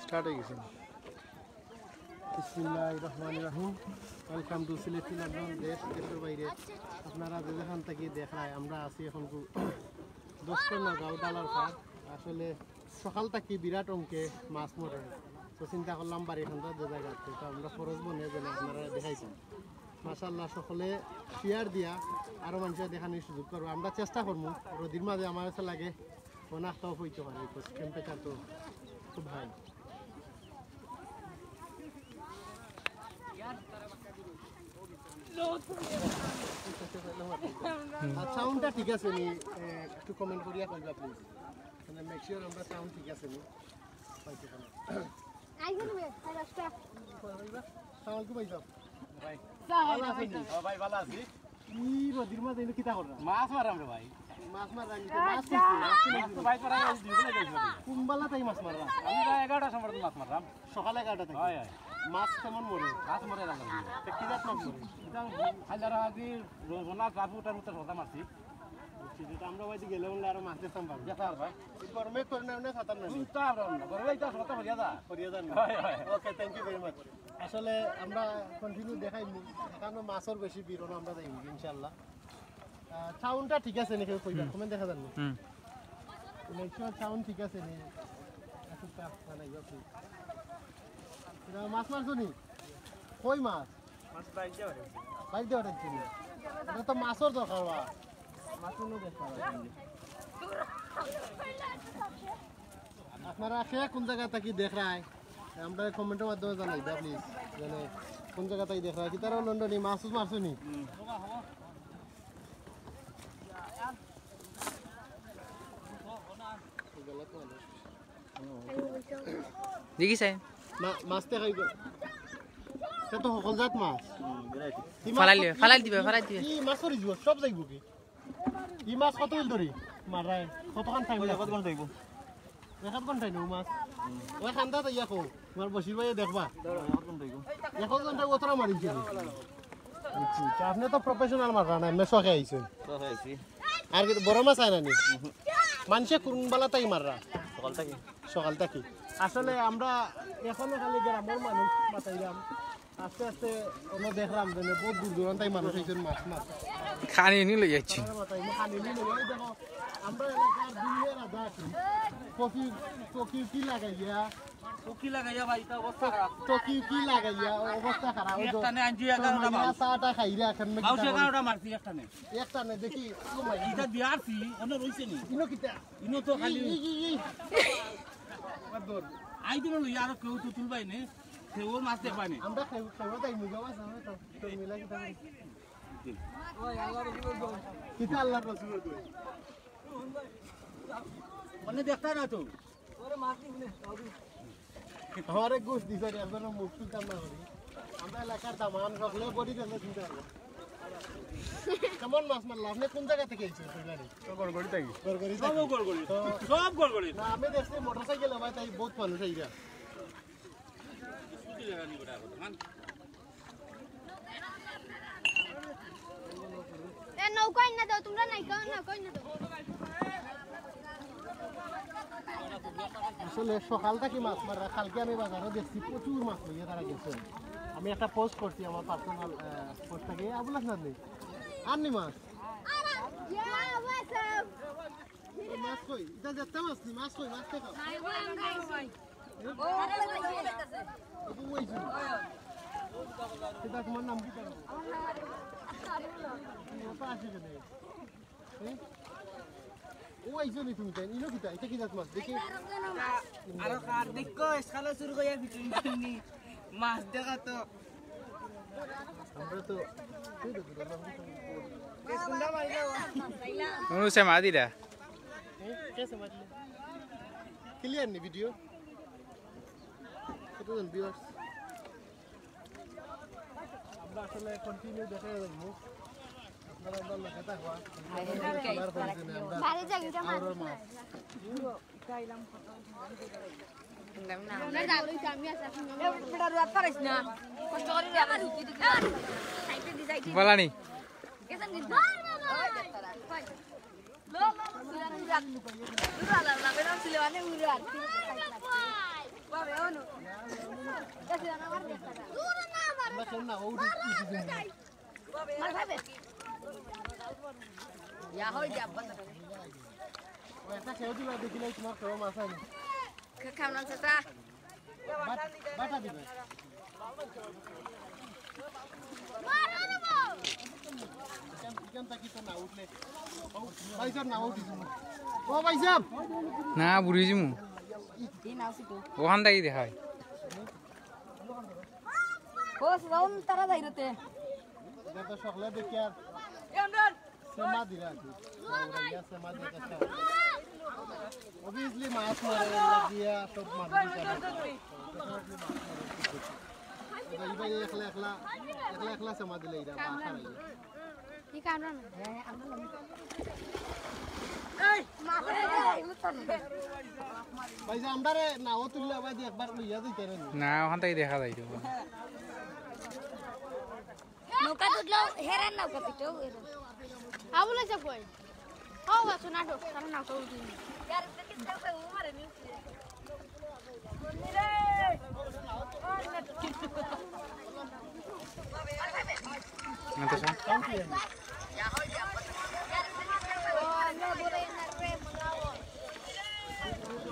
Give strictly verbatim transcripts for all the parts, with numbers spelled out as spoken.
স্টার্ট হয়ে গেছে। বিসমিল্লাহির রহমানির রহিম। ওয়েলকাম টু সিলেটি লন্ডন, দেশ দেশের বাইরে। আপনারা যে যেখান থাকি দেখরায়, আমরা আছি এখন গু-, দশ নম্বর গাঁও ডালার পার। আসলে সকাল থাকি বিরাট অঙ্কে মাছ মরে, তো চিন্তা করলাম বাড়ি খান্দার যে জায়গা আছে, তো আমরা ফরজ বনে যেন আপনারা দেখাইতাম। মাশাআল্লাহ, সকলে শেয়ার দিয়া আরো মানুষের দেখানোর সুযোগ করবো। আমরা চেষ্টা করবো, রোদির মাঝে আমার কাছে লাগে অনেক টপ হইতে পারে, টেম্পারেচার তো খুব হাই। আর সাউন্ডটা ঠিক আছে নি? এ, একটু কমেন্ট করিয়া কইবা প্লিজ, মানে মেক শিওর আমরা সাউন্ড ঠিক আছে নি। পাইছি কেন? আইছে নি বে, সাড়ে দশটা। সালাম আলাইকুম ভাই সাহেব। ভাই। ভালো আছেন নি? ও ভাই, ভালো আছি। ই রোদির মাঝে এনে কিতা কররা? মাছ মারলাম রে ভাই। মাছ মাররা নি, তো মাছ আচ্ছা। কইছে? মাছ তো ভাই তোরা এই দুই গুলো দেখবি। কোন বেলা তাই মাছ মাররা? আমি ভাই এগারোটার সময় তো মাছ মারলাম। সকালে এগারোটা থেকে? হয়, হয়। মাছ কেমন মরে? মাছ মরে গেল। তা কি জাত মাছ মরে? এটা হাজার হাজি, রোজনা, কাপু, টাপু, তো সদা মারছি। বুঝছি, যেটা আমরা বাড়িতে গেলে বললে আরো মাছ দেখতাম পারবো। দেখা আর ভাই। এই গরমে করে না, না খাতাম না। তুই তো আর না, গরমে এটা সদা হইয়া যা। করিয়া যান। হয়, হয়। ওকে, থ্যাংক ইউ ভেরি মাচ। আসলে আমরা কন্টিনিউ দেখাইমু, এখানো মাছর বেশি ভিড় অনো আমরা যাইমু ইনশাআল্লাহ। আহ, সাউন্ডটা ঠিক আছে নি? কেউ কইবা, হুম। কমেন্ট দেখা যান নি? হুম। ইলেকশন সাউন্ড ঠিক আছে নি? একটু চাপ বানাই, ওকে। এটা মাছ মারছো নি? কই মাছ? মাছ বাইর দিয়ে ওঠে। বাইর দিয়ে ওঠে নি? এটা তো মাছর দরকার বা। মাছ অন্য দেশ খাওয়া যায়। আপনারা কে কোন জায়গা থাকি দেখরায়? আমরা কমেন্টের মাধ্যমে জানাইবা প্লিজ। মানে কোন জায়গা থাকি দেখরায়? কি তারা লন্ডনি মাছ মারছো নি? দেখি চাই। মা-, মাছ তে খাইব। সে তো হকল জাত মাছ। হুম, ভ্যারাইটি। কি মাছ ফালাই কত-, লিবে, ফালাই দিবে, ফালাই দিবে। কি মাছ করি দিব? সব যাইব কি? ই মাছ কত হইল ধরি? মারায়। কতক্ষণ টাইম ওই লাগবে? এক আধ ঘন্টা হইব। এক আধ ঘন্টায় নেব মাছ। ওই খান্দা তো ইয়া কো, তোমার বসির ভাইয়ে দেখবা। এক আধ ঘন্টা হইব। এক আধ ঘন্টায় অতটা মারিছিল। বুঝছি। তা আপনি তো প্রফেশনাল মাররা না, এমনি শখে আইছেন। শখে আইছি। আর কি বড় মাছ আয় না নি? উহু। মানষে কোন বেলা তাই মাররা? সকাল থাকি। সকাল থাকি। আসলে আমরা এখনো খালি গ্রামের মানুষ মাতাইলাম। আস্তে আস্তে আমরা দেখলাম যে বহুত দূর দূরান্তাই মানুষ আইছেন মাছ মাছ। খানি নি লই যাচ্ছি। তারা মাথায় মুখ খানি নি লই, ওই দেখো, আমরা এলাকার দুনিয়া রাজা আছি। কফি, কফি কি লাগাইয়া? কফি লাগাইয়া ভাই, তা অবস্থা খারাপ। কফি কি লাগাইয়া? অবস্থা খারাপ। ওই তো একটানে আনছি এগারোটা মাছ। চাটা খাইরা, কেমনে মাউস কিতা করে? এগারোটা মারছি একটানে। একটানে দেখি, ও মাই। ইটা দিয়ারছি, অন্য রইছে নি। ইনো কিতা? ইনো তো খালি ই, ই, ই, ই। আর দৌড়। আই দিন লই, আর কেউ তো তুলবাই নে। কেউ মাছ দেখবাই নে। আমরা কেউ, কেউ তাই মুজা মাছ, আমরা তো, তো মিলা কিতা করি? কিতা আল্লাহর রসুল কই? মানে দেখতা না তো। আমার এক গোষ্ঠী স্যার, একজনের মুখ তুলতাম না করি। আমরা এলাকার দামান সকলে বডি দেন চিন্তা করবো। কেমন মাছ মারলা? আপনি কোন জায়গা থেকে আইছেন? কইলানি? তো গড়গড়ি থাকি। গড়গড়ি সব থাকি। গড়গড়ি। তো সব গড়গড়ি। না, আমি দেখছি মোটরসাইকেল আমার তাই বহুত মানুষ আইরা। স্কুটি লাগানি বেটা এখন, মান। এ, নৌকা আইনা দাও, তোমরা নাই, কেউ নৌকা আইনা দাও। আসলে সকাল থাকি মাছ মারা, কালকে আমি বাজারও দেখছি প্রচুর মাছ লইয়া তারা গেছে। আমি একটা পোস্ট করছি আমার পার্সোনাল, আহ, পোস্ট থেকে, আবুল হাসনাত নেই, আর নি মাছ। ইয়া, what's up? মাছ কই? ইটা জেতা মাছ নি, মাছ কই? মাছ দেখাও। নাই, ওই আমরা আইছি। ও, ওই যে। এটা তোমার নাম কি? আমার নাম আরিফা। তুমি অত আসে কেন? হ্যাঁ? ও আইছো নি তুমি তাই? ইনো কিতা? এটা কি জাত মাছ? দেখি। আরো কার দেখো, এসকালো শুরু করিয়া ভিতরে ভিতরে নি। মাছ দেখা তো। আমরা তো, এই দেখো, দেখো। বেশ গুন্ডা মারিলা। নুনু সে মাদিরা। হ্যাঁ? কে সে মারিলা? ক্লিয়ার নি ভিডিও? কতজন ভিউয়ার্স? আমরা আসলে কন্টিনিউ দেখা যাইব। আপনারা আমরা লগে থাকবা। আমরা শেয়ার করি যে আমরা বাইরে যাই, এটা মাছ। আরো মাছ। আমরা যাবো, এটা আমি আছি, এখন আমরা এটা রোদ পারিস না। কষ্ট করে রোদ পারিস। সাইডে দি, সাইডে দি। বলানি। গেছেন দিন। লো, লো, লো, সুরান, সুরান। সুরান, না, না, বেরাম ছিল, মানে, উড়ে আর কি। বাবা, ও নো। না, ও উঠি, উঠি দিন। ইয়া হই যা, বন্ধ। ও একটা কেউ দিবা, দেখিলে তোমার কেউ মাছ আইনি। খে-, খাও না, চাচা। বাট-, বাটা দিবে। এখান, এখান থাকি তো না উঠলে। ও, ভাইসাব না উঠি। ও, ভাইসাব। না, বুড়ি জিমু। ওখান থাকি দেখাই। ও, সব তারা যাই রতে। এটা তো সকলে দেখি আর সেমা দিরা আর কি। সেমা দিরা চেষ্টা করে। Obviously মাছ মারে, লাগিয়া সব মাছ দিরা। Definitely মাছ মারে। এটা এবার একলা একলা, একলা একলা সেমা দিলে এটা বাসা নাই। কি কারণ? এই, মাছ মারে, এই, উত্তর নেই। ভাই, যে আমরারে নাও তুললে আবার দিয়ে একবার লইয়া দিতে রে। না, ওখান থাকি দেখা যাইতো। নৌকা তুললো, হেরান নৌকা পিটো, এরা। আবুল আছে কই? ও, বাসু নাটক, তারা নাটক উঠি। মাদ্রাসা।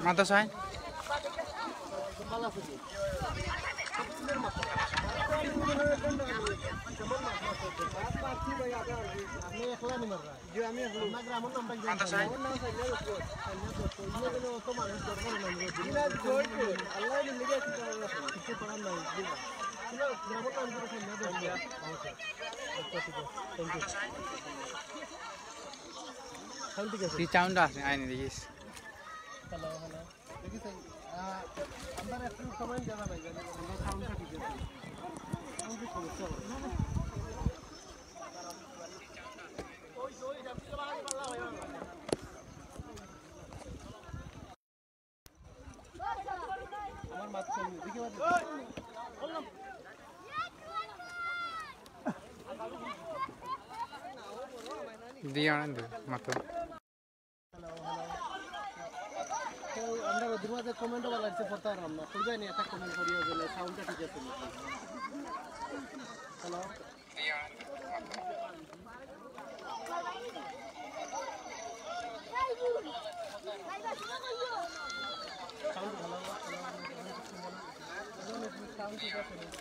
মাদ্রাসায়। আপনি একলা নি মাররা? জি, আমি একলা। আপনার গ্রামের নামটা কি জানেন? মাদ্রাসায়। আমার নাম সাইলা দত্ত। সাইলা দত্ত। ইয়ে বলে অত মানুষ দরকার নাই। না, জয় করে। আল্লাহ বলে লেগে আছে তো। কিছু করার নাই, বুঝলি? আপনার গ্রামের নাম কি সাইলা দত্ত? আচ্ছা, আচ্ছা, ঠিক আছে। Thank you। Sound ঠিক আছে? তুই sound আছে, আইনি দেখিস। Hello, hello। দেখি স্যার, আহ, আমরা একটু সময় জানা নাই, জানি না, আমরা sound টা ঠিক আছে। Sound এর সমস্যা হবে। আমার মাত কম, দেখি মাত। দিয়া আনন্দ, মাত্র। Hello, hello। তো আমরা ওদের মাঝে comment ও বানাইছে, পড়তে পারলাম না। খুঁজে নি, একটা comment করিও যে sound টা ঠিক আছে নাকি। Hello। Sound ভালো, hello, hello, hello, hello, sound ঠিক আছে নাকি?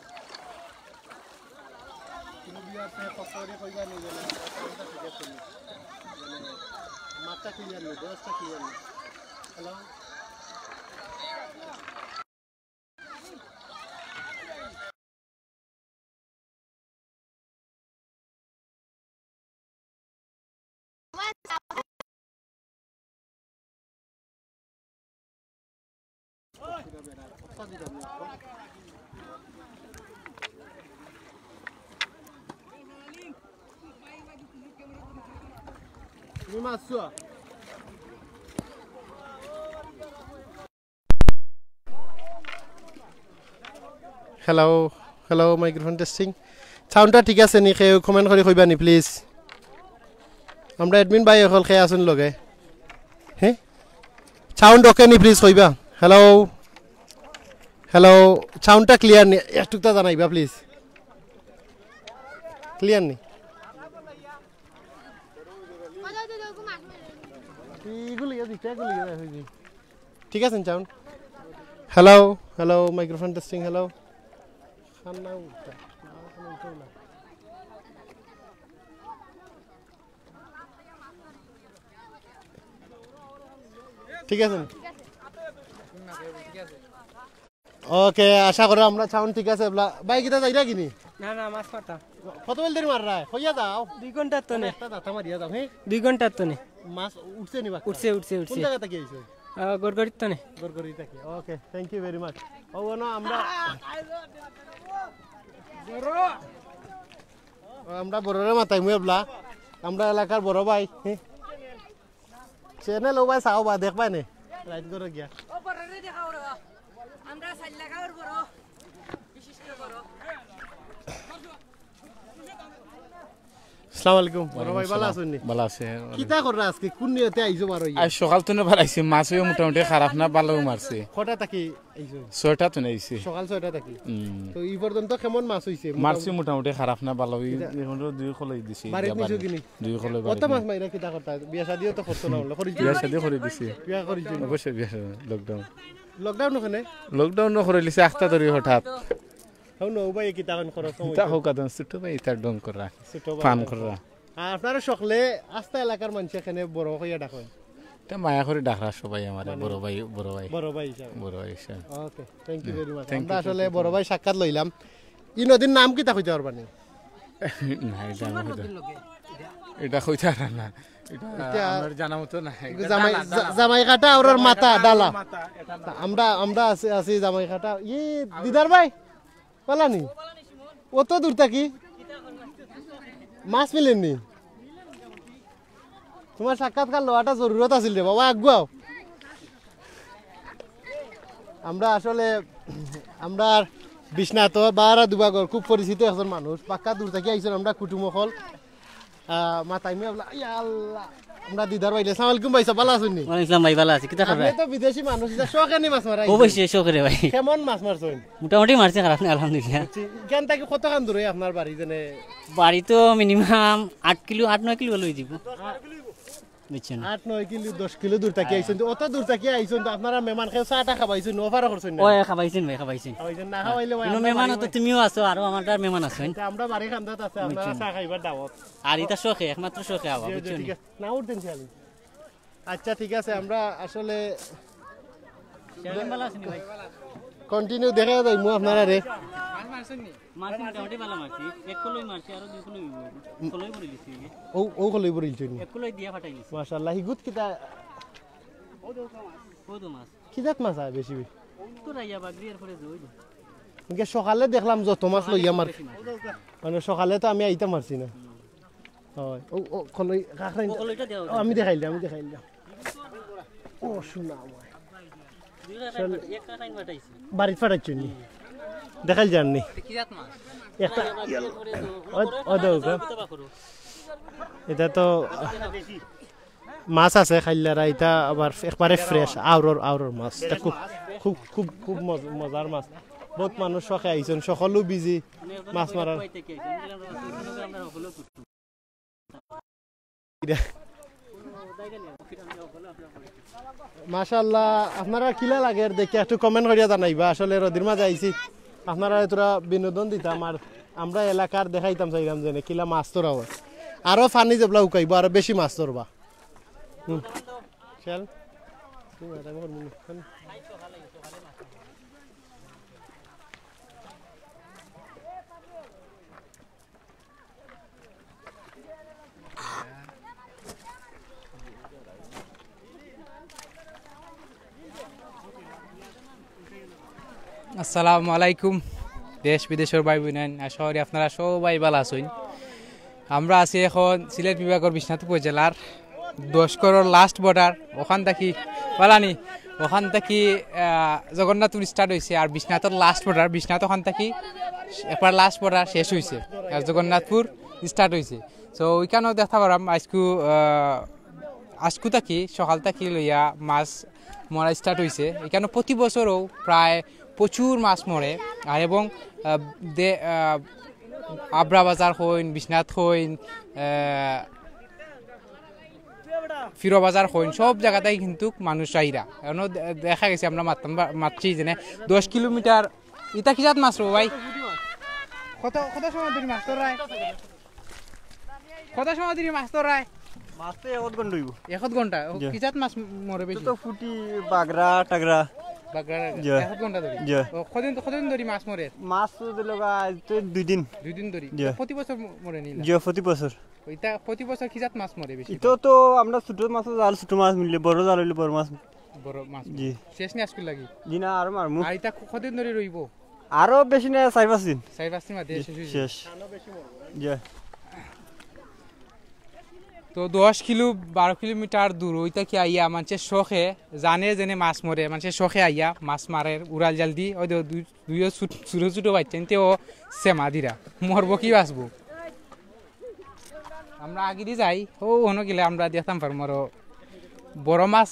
কোনো বিয়ার সে কষ্ট করে কইবা নি যে না, এটা ঠিক আছে নি? মানে, মাতটা clear নি, voice টা clear নি। Hello? Hello, hello, microphone testing. Sound টা ঠিক আছে নি? কেউ comment করি কইবা নি, please? আমরা admin ভাই অকল কে আছইন লগে। হ্যাঁ? Sound okay নি, please কইবা? Hello? Hello? Sound টা clear নি? একটুকটা জানাইবা, please। Clear নি? ইগুলি ইয়া দিতে, ইগুলি ইয়া হইবি। ঠিক আছে, sound। Hello, hello, microphone testing, hello। Khanna উঠা। ঠিক আছে। Okay, আশা করি আমরা sound ঠিক আছে। বলা, ভাই, কিতা যাইরা কিনি? না, না, মাছ মারতাম। কত বেল দেরি মাররা? কইয়া যাও। দুই ঘন্টার তো নে। একটা দাতা মারিয়া যাও, হ্যাঁ? দুই ঘন্টার তো নে। মাছ উঠছে নি বাক্কা? উঠছে, উঠছে, কোন উঠছে। জায়গা থাকি আইছো? আহ, গড়গড়ির তো নে। গড়গড়ি থাকি। Okay, thank you very much। ও, না, আমরা ও, আমরা বড়রে মাতাইমু এবলা। আমরা এলাকার বড় ভাই। হ্যাঁ? Channel ও ভাই চাও বা দেখবায় নে। Right করে গিয়া। ও বড়রে দেখাও রে বা। আমরা সাইল্লা গাঁওর বড়, বিশিষ্ট বড়। আসসালামু আলাইকুম। বড় ভাই, ভালা আছইন নি? ভালা আছি। কিতা কররা আজকে? কুন নিয়তে আইছো বার অইয়া? আইজ সকাল থনে বার আইছি, মাছও মোটামুটি খারাপ না, ভালাও মারছে। কয়টা থাকি আইছো? ছয়টা থনে আইছি। সকাল ছয়টা থাকি? হুম। তো ই পর্যন্ত কেমন মাছ অইছে? মারছি মোটামুটি খারাপ না, ভালা। অউ অখন দুই খলই দিছি। বাড়িত নিছো কিনি? দুই খলই। কত মাছ মাইরা কিতা করতা? বিয়া শাদিও তো করছো না, অইলে করি বিয়া শাদি করি দিছি। বিয়া করি দিছি। অবশ্যই বিয়া শাদি, lockdown। Lockdown ওখানে? Lockdown না করিলিছে, আখতা ধরি হঠাৎ। হউ না, ও ভাই কিতা অখন খরচ কম ইতা অইছে? হউ কাদন ছোট ভাই, ইতা ঢং কররা। ছোট ভাই। ফান কররা। আর আপনারা সকলে আস্তা এলাকার মানষে কেনে বড় কইয়া ডাকইন? ইতা মায়া করি ডাকরা সবাই আমারে, মানে বড় ভাই, বড় ভাই। বড় ভাই হিসাবে। বড় ভাই হিসাবে। Okay, thank you very much। Thank you, আমরা আসলে thank you। বড় ভাই সাক্ষাৎ লইলাম। ই নদীর নাম কিতা কইতা পারবা নি? না, ইটা আমি কইতা, ইটা কইতা পাররাম না। ইটা ইটা আমার জানা মতো না। ইটা জামাই-, দালা, দালা। জা-, জামাইকাটা আর ওর মাথা, দালা। মাথা, ইটা না। আমরা, আমরা আছি, আছি জামাইকাটা। ই দিদার ভাই? পালানি? অত দূর থাকি? মাছ মিলেনি? তুমার সাক্ষাৎকার লওয়াটা জরুরত আছিল রে বাবা, আগুয়াও। আমরা আসলে, আমরার বিশ্বনাথ বারা দুবাগর খুব পরিচিত একজন মানুষ, পাক্কা দূর থাকি আইছইন আমরা কুটুম অকল। আহ, মাতাইমু এবলা, ইয়া আল্লাহ। আমরা দিদার ভাই, আসসালামু আলাইকুম ভাই সাব, ভালা আছইন নি? ওয়ালাইকুম আসসালাম ভাই, ভালা আছি। কিতা খবর? আপনি তো বিদেশি মানুষ, ইটা শখে নি মাছ মারা? অবশ্যই শখে রে ভাই। কেমন মাছ মারছইন? মোটামুটি মারছি, খারাপ না, আলহামদুলিল্লাহ। বুঝছি। ইখান থাকি কতখান দূরে আপনার বাড়ি? যেনে বাড়ি তো minimum আট কিলো, আট নয় কিলো অইলে অই যিবো। বুঝছইন? আট নয় কিলো, দশ কিলো দূর থাকি আইছইন তো, অত দূর থাকি আইছইন তো, আপনারা মেহমান কেউ চা টা খাবাইছইন, offer করছইন না? ওই খাবাইছইন ভাই, খাবাইছইন। খাবাইছইন না, খাওয়াইলে ভাই, কিন্তু আমরা মেহমান বাড়ি তো ভাই। তুমিও আছো, আরো আমার মেহমান আছইন। আচ্ছা, আমরা বাড়ি খান্দাত আছে, আপনারা বুঝছইন। চা খাইবার দাওয়াত। আর ইটা শখে, একমাত্র শখে আওয়া, জি, জি, বুঝছইন? ঠিক আছে। না, উঠতেন শেয়ালি। আচ্ছা, ঠিক আছে, আমরা আসলে শেয়ালি ভালা আছইন নি ভাই? Continue দেখা যাইমু আপনারারে। মাছ মোটামুটি ভালা মারছি, এক কলই মারছি, আরো দুই কলই অইবো। কলই ভরি লিছি। ও, ও কলই ভরি লিছি নি? এক কলই দিয়া ফাটাই লিছি। মাশাআল্লাহ, হিগুত কিতা? কত মাছ? কি জাত মাছ আয় বেশি? তো রাইয়া বাগরি আর পরে জই। ইনকে সকালে দেখলাম যত মাছ লইয়া মার। বেশি মাছ। মানে সকালে তো আমি আইতাম পারছি না। হয়। ও, ও, কলই, কাকড়াইন-, ও, কলইটা দেও। ও, আমি দেখাইলাম, আমি দেখাইলাম। ও, শোনা আমার। দুই কাকড়াইন চল। ফাটা-, এক কাকড়াইন ফাটাইছি। বাড়িত ফাটাইছো নি? দেখাইল যার নি? এটা কি জাত মাছ? একটা, ইয়া, ও, ও, দেও, দেও। এটা তো মাছ আছে, খাইলারা, এটা আবার একবারে fresh, আওরর, আওরর মাছ। এটা খুব, খুব, খুব, খুব মজ-, মজার মাছ। বহুত মানুষ শখে আইছইন, সকলেও busy মাছ মারার। মাশাআল্লাহ, আপনারা কিলা লাগের দেখি একটু comment করিয়া জানাইবা। আসলে রোদির মাঝে আইছি, আপনারারে থুড়া বিনোদন দিতাম, আর আমরা এলাকার দেখাইতাম চাইলাম যেনে কিলা মাছ ধরা অয়। আরো পানি যেবলা হুকাইবো, আরো বেশি মাছ ধরবা। হুম। চল। আসসালামু আলাইকুম, দেশ বিদেশর ভাই বইনাইন, আশা করি আপনারা সবাই ভালা আছইন। আমরা আছি এখন সিলেট বিভাগর বিশ্বনাথ উপজেলার দশ ঘরর last border, ওখান থাকি পালানি, ওখান থাকি, আহ, জগন্নাথপুর start অইছে, আর বিশ্বনাথর last border, বিশ্বনাথ ওখান থাকি একবার last border শেষ অইছে, আর জগন্নাথপুর start অইছে। So ওইখানেও দেখতা পাররাম আইজকু, আহ, আইজকু থাকি সকাল থাকি লইয়া মাছ মরা start অইছে। এখানে প্রতি বছরও প্রায় প্রচুর মাছ মরে, আর এবং, আহ, দে-, আহ, আবরা বাজার কইন, বিশ্বনাথ কইন, আহ, ফিরো বাজার কইন, সব জাগাতেই কিন্তু মানুষ আইরা। এখনো দে-, দেখা গেছে আমরা মাততাম বা-, মাতছি যেনে দশ কিলোমিটার। ইটা কি জাত মাছ রে ভাই? কত, কত সময় ধরি মাছ ধরায়? কত সময় ধরি মাছ ধরায়? মাছ তো এক ঘন্টা অইবো। এক ঘন্টা? ও, জি। কি জাত মাছ মরে বেশি? তো ফুটি, বাগরা, টাগরা। বাগরা, জি। এক ঘন্টা ধরি? জি। ও, কদিন, কদিন ধরি মাছ মরে? মাছ তো দিল গা, আজ তো দুই দিন। দুই দিন ধরি? জি। তো প্রতি বছর ম-, মরে নি? জি, প্রতি বছর। ইটা প্রতি বছর কি জাত মাছ মরে বেশি? ইতো তো আমরা ছোট মাছ, জাল ছোট মাছ মিললে, বড় জাল অইলে বড় মাছ। বড় মাছ। জি। শেষ নি আইজকুর লাগি? জি না, আরো মারমু। আর ইটা ক-, কদিন ধরি রইবো? আরো বেশি না, চাইর পাঁচ দিন। চাইর পাঁচ দিন বাদে জি, শেষ অইবো। শেষ। জি। তো দশ কিলো, বারো কিলোমিটার দূর অইতা কি আইয়া মানষে শখে, জানে যেনে মাছ মরে, মানষে শখে আইয়া মাছ মারের উড়াল জাল দি, ওই দু-, দুই-, দুইও ছুট-, ছোট ছোট বাইচ্চা, ইনতেও সেমা দিরা। মরবো কি বাঁচবো? আমরা আগেদি যাই, ও অনো গেলে আমরা দেখতাম পারমু আরো বড় মাছ।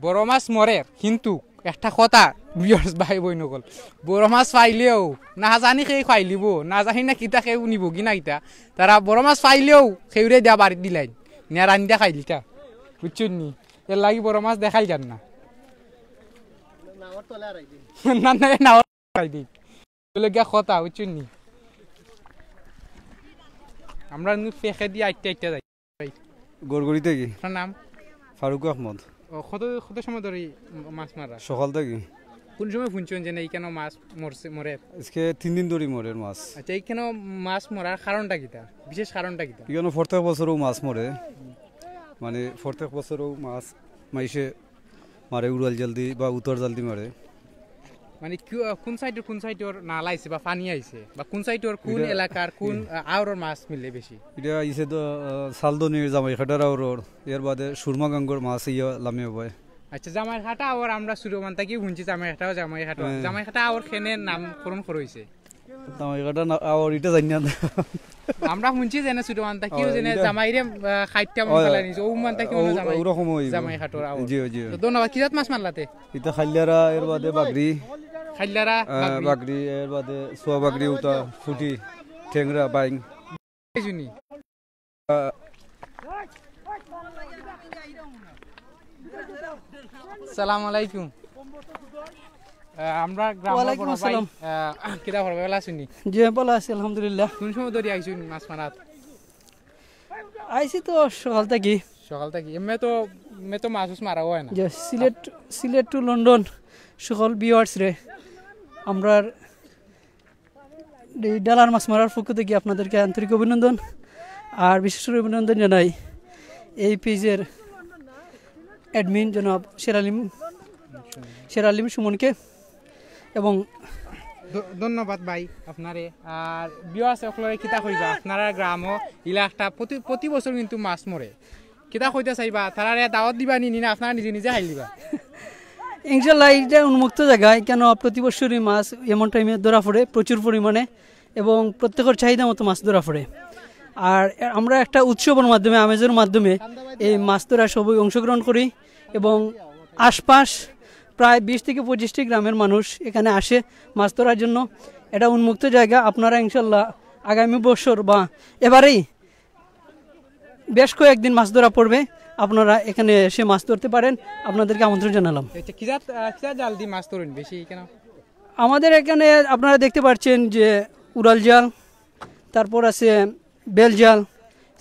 বড় মাছ মরের, কিন্তু একটা কথা, viewers ভাই বইন অকল, বড় মাছ পাইলেও না জানি কেউ খাইলিবো, না জানি না কিতা কেউ নিবো কি না কিতা, তারা বড় মাছ পাইলেও কেউরে দিয়া বাড়িত দিলাইন, নিয়া রান্দিয়া খাইলিতা, বুঝছইন নি? এর লাগি বড় মাছ দেখাই যার না। না, না, না, খাই দিই। বলে গিয়া কথা, বুঝছইন নি? আমরা নু ফেঁকে দিয়া আইট্টা আইট্টা যাই। গড়গড়ি থাকি। আপনার নাম? ফারুক আহমদ। ও, কত, কত সময় ধরি মাছ মারা? সকাল থাকি। কোন সময় হুনছইন যে না, ইখানো মাছ মরছে, মরের? আজকে তিন দিন ধরি মরের মাছ। আচ্ছা, ইখানো মাছ মরার কারণটা কিতা? বিশেষ কারণটা কিতা? ইখানো প্রত্যেক বছরও মাছ মরে, মানে প্রত্যেক বছরও মাছ মাইসে মারে, উড়াল জালদি বা উত্তর জালদি মারে। মানে কিউ-, কোন সাইডর, কোন সাইডর নালা আইছে বা পানি আইছে বা কোন সাইডর কোন এটা এলাকার কোন, আহ, আওরর মাছ মিলে বেশি? এটা আইছে তো, আহ, সালদনির জামাইঘাটার আওরর, এর বাদে সুরমা গাঙ্গর মাছ ইয়া লামে ভাই। আচ্ছা, জামাইঘাটা আওর আমরা সুরমান থাকি হুনছি, জামাইঘাটাও জামাইঘাটা। হ্যাঁ। জামাইঘাটা আওর কেনে নামকরণ করা হইছে? জামাইঘাটা না, আওর এটা জানি না। আমরা হুনছি যে না সুরমান থাকি, ও, ওই যে না এটা জামাইরে, আহ, খাইট্টা মন ও, ফেলাই নিছে, ও মান থাকি ও, মনে হয় জামাই, ওরকম হইব। জামাইঘাটার আওর। জি, জি। তো ধন্যবাদ। কি জাত মাছ মারলাতে? এটা খাইল্লারা, এর বাদে বাগরি। খাইল্লারা, আহ, বাগরি। বাগরি, এর বাদে সোয়া বাগরি, উতা, ফুটি, টেংরা, বাইং। এই শুনি। আহ, সালাম আলাইকুম। আহ, আমরা গ্রামর ওয়ালাইকুম বড় ভাই, আসসালাম। আহ, কিতা খবর, ভালা আছইন নি? জি, ভালা আছি, আলহামদুলিল্লাহ। কোন সময় ধরি আইছইন মাছ মারাত? আইছি তো সকাল থাকি। সকাল থাকি? এমনে তো, এমনে তো মাছ উছ মারা হয় না। জি, সিলেট, সিলেট to লন্ডন সকল viewers রে, আমরার এই ডালার মাছ মারার পক্ষ থেকে আপনাদেরকে আন্তরিক অভিনন্দন। আর বিশেষ করে অভিনন্দন জানাই এই পেজের admin জনাব শের আলিম, শের আলিম সুমনকে এবং ধ-, ধন্যবাদ ভাই আপনারে। আর viewers সকলরে কিতা কইবা, আপনারা গ্রামও ইলা একটা প্রতি, প্রতি বছর কিন্তু মাছ মরে, কিতা কইতা চাইবা? তারারে দাওয়াত দিবা নি, নি না আপনারা নিজে নিজে খাইলিবা? ইনশাল্লাহ, এটা উন্মুক্ত জায়গা, কেন প্রতি বছরই মাছ এমন টাইমে ধরা পড়ে প্রচুর পরিমাণে এবং প্রত্যেকের চাহিদা মতো মাছ ধরা পড়ে। আর আমরা একটা উৎসবের মাধ্যমে, আমেজের মাধ্যমে এই মাছ ধরা সবাই অংশগ্রহণ করি এবং আশপাশ প্রায় বিশ থেকে পঁচিশটি গ্রামের মানুষ এখানে আসে মাছ ধরার জন্য। এটা উন্মুক্ত জায়গা। আপনারা ইনশাল্লাহ আগামী বছর বা এবারেই বেশ কয়েকদিন মাছ ধরা পড়বে, আপনারা এখানে এসে মাছ ধরতে পারেন, আপনাদেরকে আমন্ত্রণ জানালাম। আচ্ছা, কি জাত, আহ, কি জাত জাল দি মাছ ধরইন বেশি কেন? আমাদের এখানে আপনারা দেখতে পাচ্ছেন যে উড়াল জাল, তারপর আছে বেল জাল,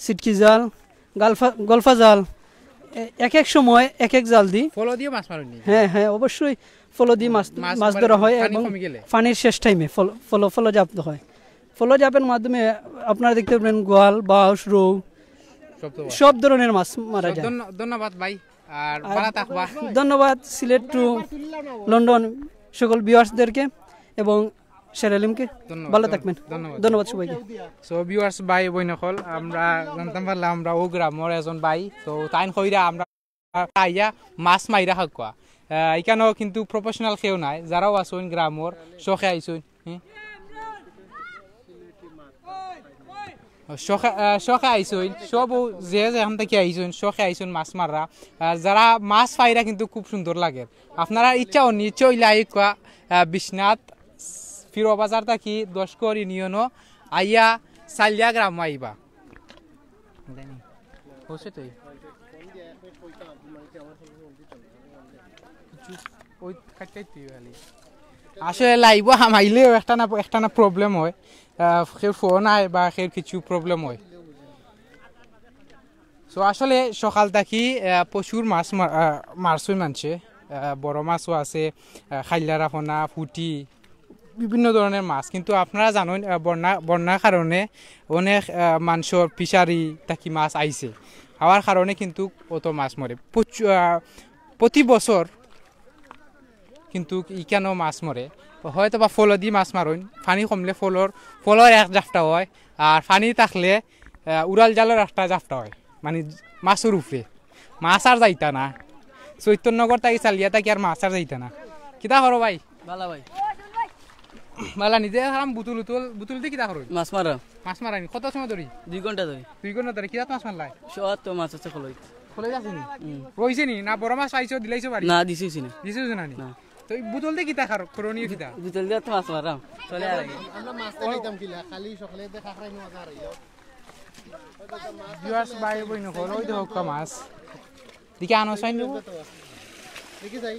সিটকি জাল, গালফা, গলফা জাল, এ-, এক এক সময় এক এক জাল দি। ফলো দিয়ে মাছ মারইন নি? হ্যাঁ, হ্যাঁ, অবশ্যই ফলো দিয়ে মাছ, মাছ মাছ মানে ধরা হয় পানি এবং কমে গেলে? পানির শেষ টাইমে ফলো, ফলো, ফলো জাপ হয়। ফলো জাপের মাধ্যমে আপনারা দেখতে পাবেন গোয়াল, বাউস, রৌ, সব তো সব ধরনের মাছ মারা তো যায়। ধন্য-, ধন্যবাদ ভাই, আর আর ভালা থাকবা। ধন্যবাদ সিলেট to লন্ডন সকল ভিউয়ার্সদেরকে এবং শের আলিমকে। ধন্যবাদ, ভালো ধন্য-, থাকবেন। ধন্যবাদ। ধন্যবাদ সবাইকে। So viewers ভাই বইন অকল, আমরা জানতাম পারলাম আমরা ও গ্রামর একজন ভাই, তো তাইন কইরা আমরা আইয়া মাছ মাইরা খাওয়া। আহ, ইখানো কিন্তু professional কেউ নাই, যারাও আছইন গ্রামর, শখে আইছইন, হুম? শখে, আহ, শখে আইছইন, সব ও যে যেখান থাকি আইছইন, শখে আইছইন মাছ মাররা। আর যারা মাছ পাইরা কিন্তু খুব সুন্দর লাগে। আপনারা ইচ্ছা অনি, ইচ্ছা অইলে আইক্কা, আহ, বিশ্বনাথ ফিরো বাজার থাকি দশ কর ইউনিয়নও আইয়া সালিয়া গ্রামও আইবা। হচ্ছে তো এই। কিছু ওই কাটটাই তুই খালি। আসলে live-ও হামাইলেও একটা না, একটা না problem হয়। আহ, কেউ ফোন আয় বা কেউ কিছু problem হয়। So আসলে সকাল থাকি, আহ, প্রচুর মাছ মা-, আহ, মারছইন মানষে। আহ, বড় মাছও আছে, আহ, খাইল্লারা, ফনা, পুটি, বিভিন্ন ধরনের মাছ। কিন্তু আপনারা জানইন, আহ, বন্যা, বন্যার কারণে অনেক, আহ, মানষর fishery থাকি মাছ আইছে, আওয়ার কারণে কিন্তু অত মাছ মরে। প্রচু-, আহ, প্রতি বছর কিন্তু ইখানো মাছ মরে, হয়তো বা ফলো দি মাছ মারইন, পানি কমলে ফলোর, ফলোর এক জাপটা হয়, আর পানি থাকলে, আহ, উড়াল জালর একটা জাপটা হয়, মানে মাছর উপরে। মাছ আর যাইতা না। চৈতন্যগর থাকি সালিয়া থাকি আর মাছ আর যাইতা না। কিতা করো ভাই? ভালা ভাই। বালা নিজে খারাম বুতুল উতুল, বুতুল দি কিতা করো? মাছ মারা। মাছ মারানি? কত সময় ধরি? দুই ঘন্টা ধরি। দুই ঘন্টা ধরি কিতা মাছ মারলাই? সব তো মাছ আছে খলইত। খলইত আছে নি? হুম। রইছে নি? না বড় মাছ পাইছো, দিলাইছো বাড়ি? না, দিছি না। দিছো না নি? না। তো এই বুতুল দি কিতা খার-, করণীয় কিতা? বুতুল দি তো মাছ মারাম। চলে আর কি। আমরা মাছ তো খাইতাম কিলা, খালি সকালে দেখা খাই মজা আর ইয়া। Viewers ভাই বইন হকল, ওই দেখো মাছ। দেখি আনো চাই নিব। দেখি যাই।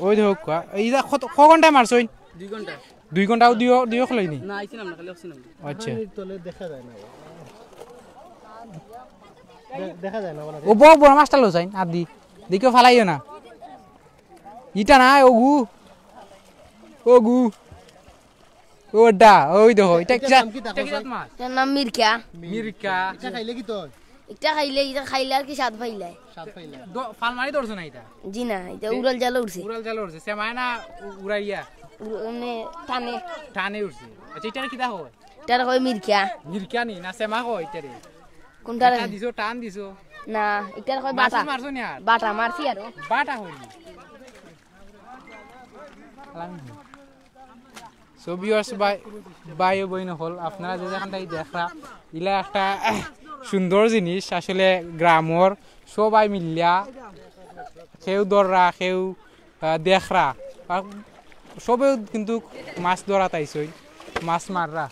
ওই দেখো, এই যে কত, ক ঘন্টায় মারছইন? দুই ঘন্টা। দুই ঘন্টাও দিও, দিও খলইনি? না, আইছি না, আমরা খালি অক্সিজেন। আচ্ছা। পানির তলে দেখা যায় না। দে-, দেখা যায় না, বলা যায়। ও বড় বড় মাছটা লো চাইন, আর দি। দেখিও ফালাইও না। ইটা না, ওগু। ওগু। ওটা, ওই দেখো, এটা এটা কিসা-, নাম কি এটা দেখো কিসা চাই? মাছ? এটার নাম মিরকা। মিরকা। এটা খাইলে কি তো? এটা খাইলে, এটা খাইলে আর কি স্বাদ পাইলে। স্বাদ পাইলে। দ-, ফাল মারি ধরছো না এটা? জি না, এটা এ-, উড়াল জালে উঠছে। উড়াল জালে উঠছে। সেমায় না উ-, উড়াইয়া? উড়-, মানে টানে। টানে উঠছে। আচ্ছা, এটারে কিতা কয়? এটারে কয় মিরকা। মিরকা নি? না সেমা কয় এটারে? কোনটারে? এটা দিছো, টান দিছো। না, এটারে কয় মাছ বাটা। মারছো নি আর? বাটা মারছি আরো। বাটা হয়নি। So viewers ভাই, ভাই ও বইন হকল, আপনারা যে যেখান থাকি দেখরা, ইলা একটা সুন্দর জিনিস আসলে গ্রামর সবাই মিলিয়া, কেউ ধররা, কেউ, আহ, দেখরা, আর সবেউ কিন্তু মাছ ধরাত আইছইন, মাছ মাররা।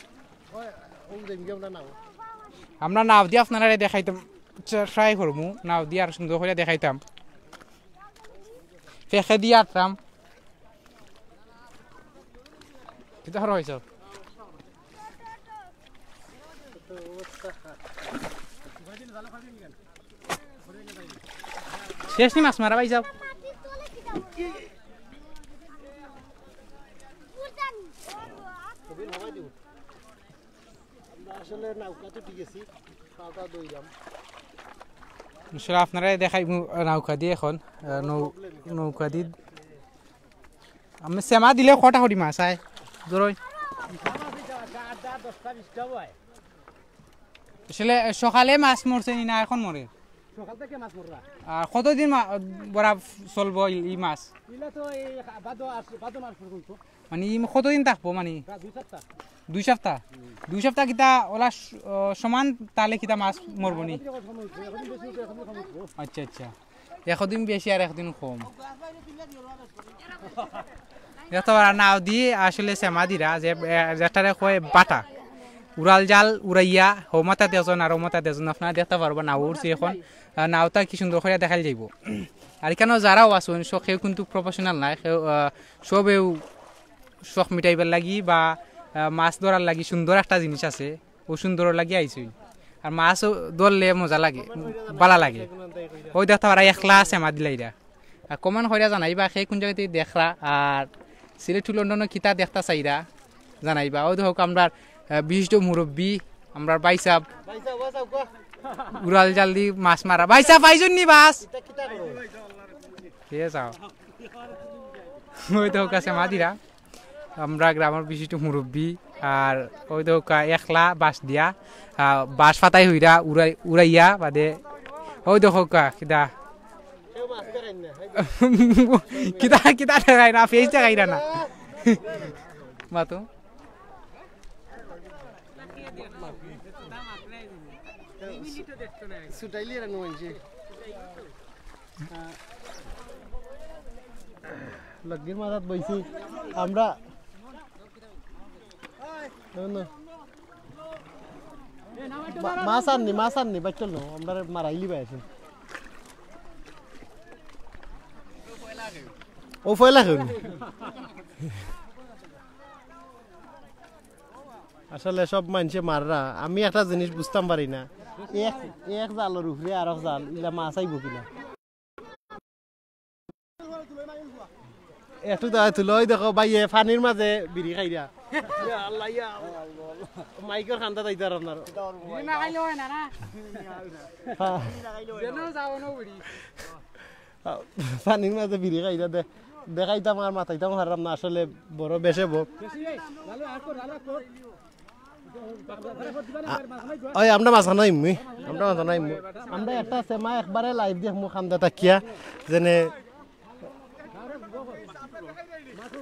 আমরা নাও দি আপনারারে দেখাইতাম, ট্রাই করমু, নাও দি আর সুন্দর করিয়া দেখাইতাম। ফেকে দি আটরাম। কিতা করো হইছো? শেষ নি মাছ মারা ভাই যাও। আসলে নৌকা তো ঠিক আছে, পাটা দইলাম। আসলে আপনারা দেখাই মু-, নৌকা দিয়ে এখন, আহ, নৌ-, নৌকা দিয়ে আমি সেমা দিলে কটা করি মাছ আয়? ধরো। আসলে সকালে মাছ মরছে নি না এখন মরে? সকাল থেকে মাছ মররা। আর কতদিন মা-, বরা চলবো ই, ই মাছ? ইলা তো এই ভাদো আস-, ভাদো মাস পর্যন্ত। মানে ই কতদিন থাকবো মানে? প্রায় দুই সপ্তাহ। দুই সপ্তাহ? দুই সপ্তাহ কিতা ওলা স-, ও, সমান তালে কিতা মাছ মরবো নি? এখন বেশি উঠে, এখন কম উঠবো। আচ্ছা, আচ্ছা। একদিন বেশি আর একদিন কম। দেখতে পারা নাও দি আসলে সেমা দিরা যে, এ, যেটারে কয় বাটা। উড়াল জাল উড়াইয়া, হৌমাতা দেজন আর হৌমাতা দেজন আপনারা দেখতে পারবা নাও উঠছে এখন। আহ, নাওটা কি সুন্দর করে দেখাইল যাইব। আর এখানেও যারাও আছইন, সব কেউ কিন্তু professional নাই, কেউ, আহ, সবেউ শখ মিটাইবার লাগি বা, আহ, মাছ ধরার লাগি সুন্দর একটা জিনিস আছে। ও সুন্দর লাগি আইছইন। আর মাছও ধরলে মজা লাগে, বালা লাগে। ওই দেখতে পারা একলা সেমা দিলাইরা। আর comment করিয়া জানাইবা, কে কোন জাগাতে দেখরা, আর সিলেট to লন্ডনও কিতা দেখতা চাইরা জানাইবা। ওই দেখো আমরার, আহ, বিশিষ্ট মুরব্বি, আমরার ভাইসাব, উড়াল জাল দি মাছ মারা। ভাইসাব, পাইছইন নি মাছ? কে যাও? ওই দেখো সেমা দিরা। আমরা গ্রামর বিশিষ্ট মুরব্বি, আর ওই দেখো কা একলা বাঁশ দিয়া, আহ, বাঁশ ফাতাই হইরা উড়াই-, উড়াইয়া বাদে, ওই দেখো কা কিতা। কিতা, কিতা দেখাই না, face দেখাইরা না। মাতো। ছুটাইলি আর আনো মানছে। লগির মাথাত বইছি আমরা। না, না। মা-, মাছ আননি, মাছ আননি, বাইর করলো। আমরা মারাইলি বাইছে। ও পয়লা কেউ? আসলে সব মানষে মাররা। আমি একটা জিনিস বুঝতাম পারি না, এক, এক জালর উপরে আরক জাল, ইলা মাছ আইবো কিলা? একটু দাঁড়ায় তুলো, ওই দেখো ভাইয়ে পানির মাঝে বিড়ি খাইরা। ইয়া আল্লাহ, ইয়া আল্লাহ। মাইকর কান্দাত আইতার আপনার। বিড়ি না খাইলে হয় না, না? হ্যাঁ। যেন যাও না বিড়ি। পানির মাঝে বিড়ি খাইরা দে-, দেখাইতাম আর মাতাইতাম পারলাম না, আসলে বড় বেশে বউ। ওই আমরা মাঝখানো আইমু, আমরা মাঝখানো আইমু। আমরা একটা সেমা একবারে live দেখমু কান্দা তাকিয়া, যেনে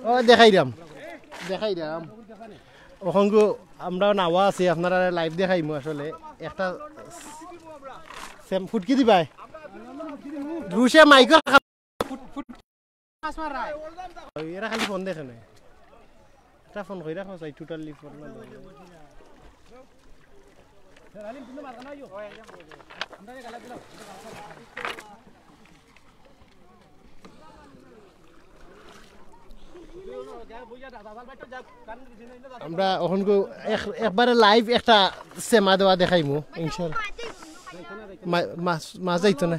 ও দেখাইরাম। দেখাই দাম। অখনগু আমরা নাওয়া আছি, আপনারারে live দেখাইমু আসলে। একটা সেম ফুটকি দিবায়। রুশে মাইকর খা-, ফুট, ফুট, মাছ মার রায়। ওই এরা খালি ফোন দেখে না। একটা ফোন কইরা খোঁজ, এই totally ফোন না। আমরা অখনগু এক-, একবারে live একটা সেমা দেওয়া দেখাইমু, ইনশাআল্লাহ। মা-, মাছ, মাছ যাইতো না।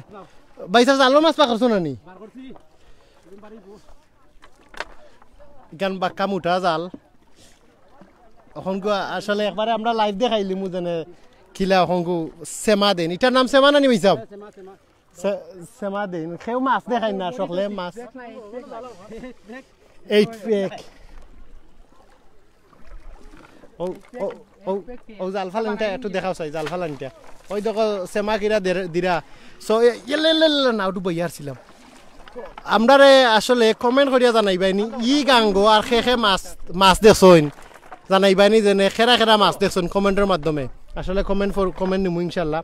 ভাই সাহেব, জালো মাছ পাকড়ছো না নি? ইখান বাক্কা মোটা জাল। অখনগু আসলে একবারে আমরা live দেখাইলিমু যেনে কিলা অখনগু সেমা দেইন। ইটার নাম সেমা না নি ভাই সাহেব? সে-, সেমা দেইন। কেউ মাছ দেখাইন না, সকলে মাছ। Eight pack। ও, ও, ও, ও জাল ফালানিটা একটু দেখাও চাই, জাল ফালানিটা। ওই দেখো, সেমা কিরা দের-, দিরা। So, এ, এ, লে, লে, লে, না, ওটু বইয়া আরছিলাম। আমরারে আসলে comment করিয়া জানাইবায়নি, ই গাঙ্গো আর খে খে মাছ, মাছ দেখছইন। জানাইবায়নি যেনে খেরা খেরা মাছ দেখছইন comment-র মাধ্যমে। আসলে comment for, comment নিমু ইনশাআল্লাহ।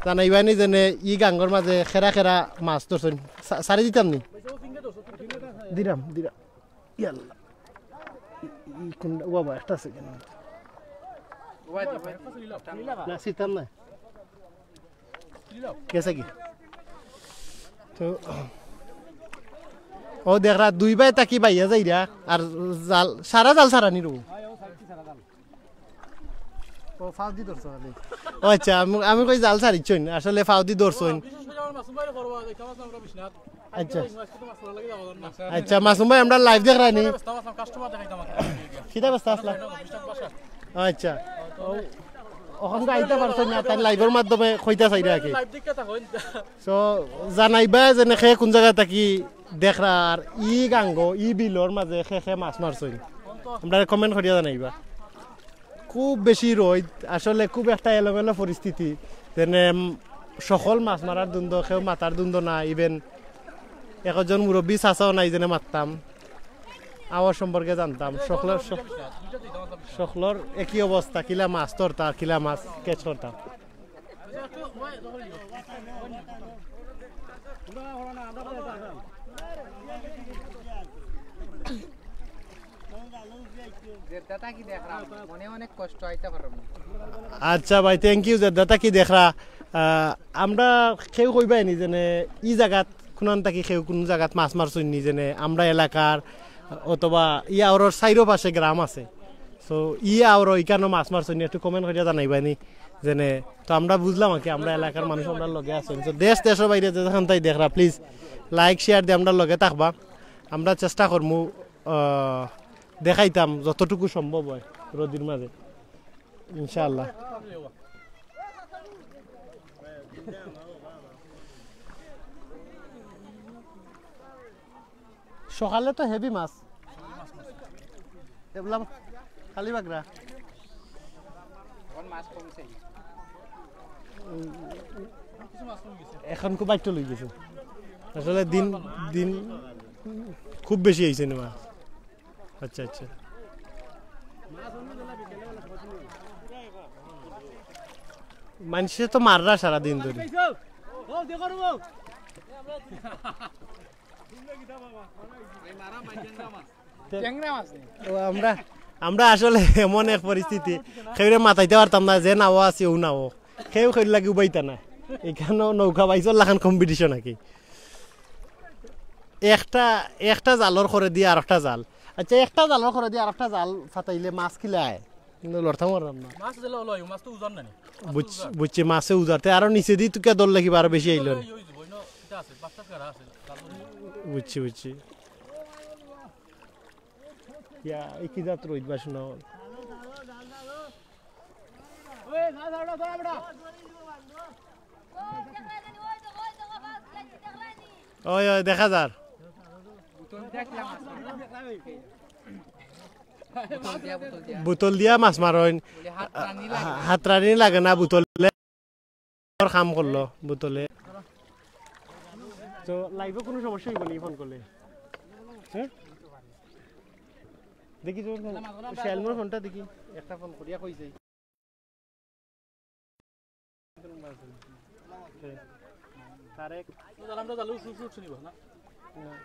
জানাইবায়নি যেনে ই গাঙ্গর মাঝে খেরা খেরা মাছ ধরছইন। সা-, সারি দিতাম নি? Dirham, dirham. ইয়াল্লা। ই, ই কোনটা? ও বাবা, একটা second। না, সিতাম না। গেছে কি? তো, ও দেখরা, দুই ভাই তাকি বাইয়া যাইরা, আর জাল, সারা জাল সারা নিরু। ও, ফাউদি ধরছো খালি। ও আচ্ছা, আমি, আমি কই জাল ছাড়িছইন, আসলে ফাউদি ধরছইন। বিশেষ করে আমার মাসুম ভাইরে করবা, দেখতাম আসলাম আমরা বিশ্বনাথ। আচ্ছা। আজকে তো মাছ ধরার লাগি যাওয়া যার না। আচ্ছা, মাসুম ভাই, আমরা live দেখরানি। ব্যস্ত আছলাম, customer দেখাইতাম আর কি। কিতা ব্যস্ত আছলা? বিশ্বনাথ বাসা। আচ্ছা। ও, অখন তো আইতা পারছইন না, তাই live-র মাধ্যমে কইতা চাইরা আর কি। Live দেখতে থাকো। So, জানাইবা যেনে খে কোন জাগা থাকি দেখরা আর ই গাঙ্গো, ই বিলর মাঝে খে খে মাছ মারছইন। আমরারে comment করিয়া জানাইবা। খুব বেশি রইদ, আসলে খুব একটা এলোমেলো পরিস্থিতি। যেনে, উম, সকল মাছ মারার দুন্দ, কেউ মাতার দুন্দ না, even একজন মুরব্বী চাচাও নাই যেনে মারতাম, আওয়ার সম্পর্কে জানতাম। সকলর স-, সকলর একই অবস্থা, কিলা মাছ ধরতা, কিলা মাছ catch করতা। জেদ্দা থাকি দেখরাম, মনে অনেক কষ্ট, আইতা পারলাম না। আচ্ছা ভাই, thank you, জেদ্দা থাকি দেখরা। আহ, আমরা কেউ কইবায়নি যেনে ই জাগাত কুনান থাকি কেউ কুনু জাগাত মাছ মারছইন নি, যেনে আমরা এলাকার অথবা ই আওরর চাইরো পাশে গ্রাম আছে। So, ই আওরো ইখানো মাছ মারছইন নি, একটু comment করিয়া জানাইবায়নি। যেনে, তো আমরা বুঝলাম আর কি, আমরা এলাকার মানুষ আমরার লগে আছইন। So, দেশ, দেশর বাইরে যে যেখান থাকি দেখরা, please like, share দিয়া আমরার লগে থাকবা। আমরা চেষ্টা করমু, আহ, দেখাইতাম যতটুকু সম্ভব হয় রোদির মাঝে, ইনশাআল্লাহ। সকালে তো heavy মাছ। এবলা খালি বাগরা। এখন মাছ কমছে। এখন খুব বাইট্টল অই গেছে। আসলে দিন, দিন খুব বেশি অইছে না মাছ। আচ্ছা, আচ্ছা। মানষে তো মাররা সারাদিন ধরি। ও, আমরা, আমরা আসলে এমন এক পরিস্থিতি, কেউরে মাতাইতা পারতাম না, যে নাও আছে, ও নাও। কেউ কেউর লাগি উবাইতা না। ইখানো নৌকা বাইচর লাখান competition আর কি। একটা, একটা জালর করে দিয়া আরোকটা জাল। আচ্ছা, একটা জালর করে দিয়া আরোকটা জাল ফাতাইলে মাছ কিলা আয়? কিন্তু লড়তাম পারলাম না। মাছ যেলা অইলো, মাছ তো উজার না নি। বুঝ-, বুঝছি, মাছে উজারতে আরো নিচেদি তুকিয়া ধরলে কিবা আরো বেশি আইলো নি। ওই, ওই, ওই, ওই, ইটা আছে, বাচ্চা কারা আছে, কালো। বুঝছি, বুঝছি। ইয়া, ই কি জাত রইদ বা শুনো। ওই, ওই, দেখা যার। বোতল দিয়া মাছ মারইন। হাত রানি লাগে না বোতলে। কাম করলো বোতলে। তো live-ও কোনো সমস্যা অইবো নি ফোন করলে? হ্যাঁ? দেখি তো, শালমর ফোনটা দেখি, একটা ফোন করিয়া কই যাই। তারেক।